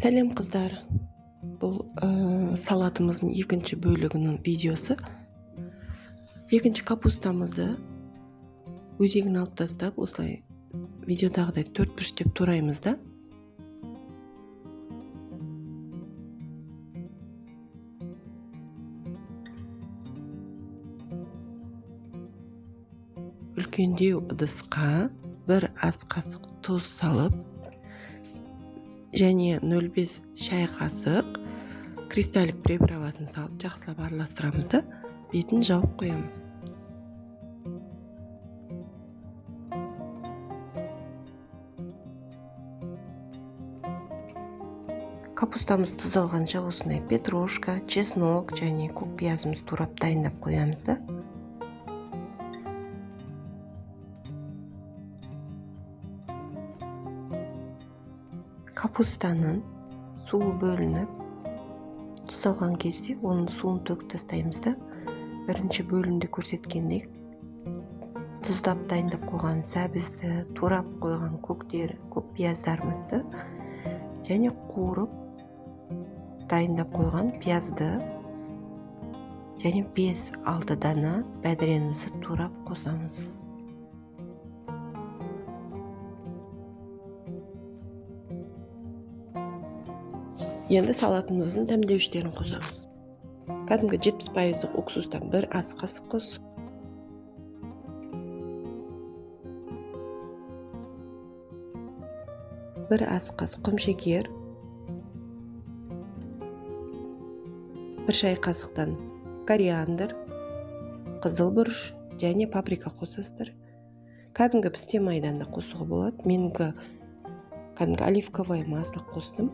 Сәлем, қыздар! Бұл салатымыздың екінші бөлігінің видеосы. Екінші капустамызды өзегін алып тастап, осылай видеодағыдай төрт бұрыштеп тураймыз да. Үлкендеу ыдысқа бір ас қасық тұз салып және 0,5 шай қасық кристаллик приправасын салып, жақсылап араластырамыз да, бетін жауып қоямыз. Капустамыз тұздалғанша осындай петрушка, чеснок және көк пиязымызды турап дайындап қоямыз да. Капустаның суы бөлініп тұздалған кезде оның суын төгіп тастаймыз да, бірінші бөлімде көрсеткендей тұздап дайындап қойған сәбізді, турап қойған көк пияздарымызды және қуырып дайындап қойған пиязды және 5-6 дана бәдіренімізді турап қосамыз. Енді салатымыздың дәмдеуіштерін қосамыз. Кәдімгі 70%-лық уксустан бір ас қасық қос. Бір ас қасық құмшекер, бір шай қасықтан кориандр, қызыл бұрыш және паприка қосасыздар. Кәдімгі пісте майдан да қосуға болады. Менікі кәдімгі оливковое масло қостым.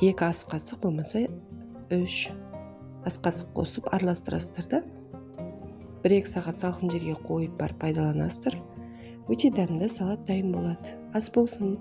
2 ас қасық болмаса 3 ас қасық қосып араластырасыздар да, 1-2 сағат салқын жерге қойып барып пайдаланасыздар. Өте дәмді салат дайын болады. Ас болсын!